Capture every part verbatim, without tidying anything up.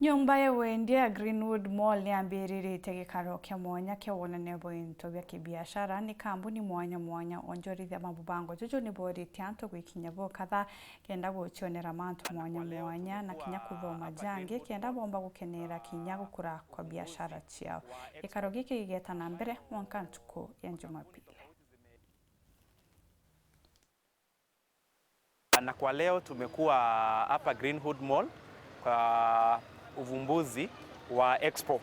Nyomba ya wendia ya Greenwood Mall niyambiriritie gikaro kia mwanya kia wonania bwa into bia kibiashara. Ni kambuni mwanya mwanya onjorithia mamubango juju nibooritie antu gwikinya bokatha kenda gucionera mantu mwanya mwanya na kinya kuthoma jangi kenda bomba gukenera kinya gukura kwa biashara ciao. Gikaro giki gigeta na mbere mwanka ntuku ya Jumapili. Na kwa leo tumekuwa hapa Greenwood Mall kwa uvumbuzi wa expo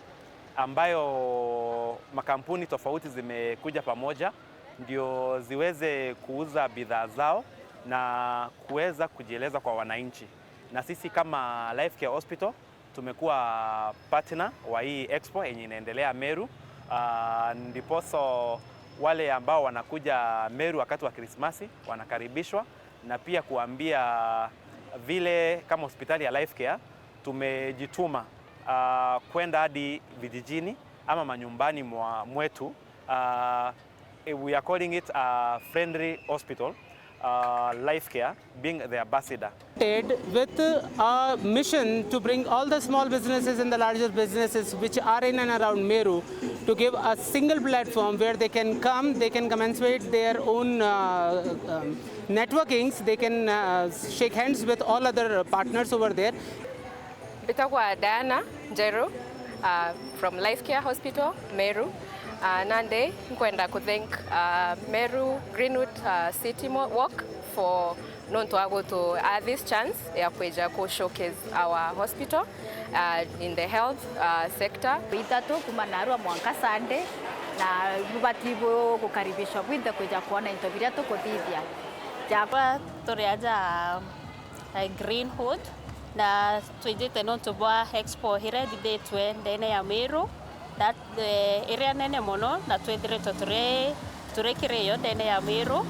ambayo makampuni tofauti zimekuja pamoja ndio ziweze kuuza bidhaa zao na kuweza kujieleza kwa wananchi. Na sisi kama Life Care Hospital tumekuwa partner wa hii expo yenye inaendelea Meru. Ah, ndiposo wale ambao wanakuja Meru wakati wa Krismasi wanakaribishwa, na pia kuambia vile kama hospitali ya Life Care tumejituma, ah, kwenda hadi vijijini ama manyumbani mwa, mwetu. Ah, we are calling it a friendly hospital, uh, Life Care being the ambassador. With a mission to bring all the small businesses and the larger businesses which are in and around Meru to give a single platform where they can come, they can commensurate their own uh, um, networkings, they can uh, shake hands with all other partners over there. Mbitagwa Diana Njeru, uh, from Life Care Hospital, Meru. Uh, nandi nkwenda ku thank uh, Meru Greenwood uh, City Mo- Walk for nontu wa gutu uh, this chance ya kwija ku showcase our hospital uh, in the health uh, sector. Itatu kuma narua mwanka Sunday, na bubati bu gukaribishwa bwinthe kwija kwona into biria tukuthithia. Jaba turi aja uh, Greenwood, na twijite nontu bwa expo iria ithithitwe ndene ya Meru, that, eh, iria nene mono, na twithiritwe turi turi kiri yo ndene ya Meru.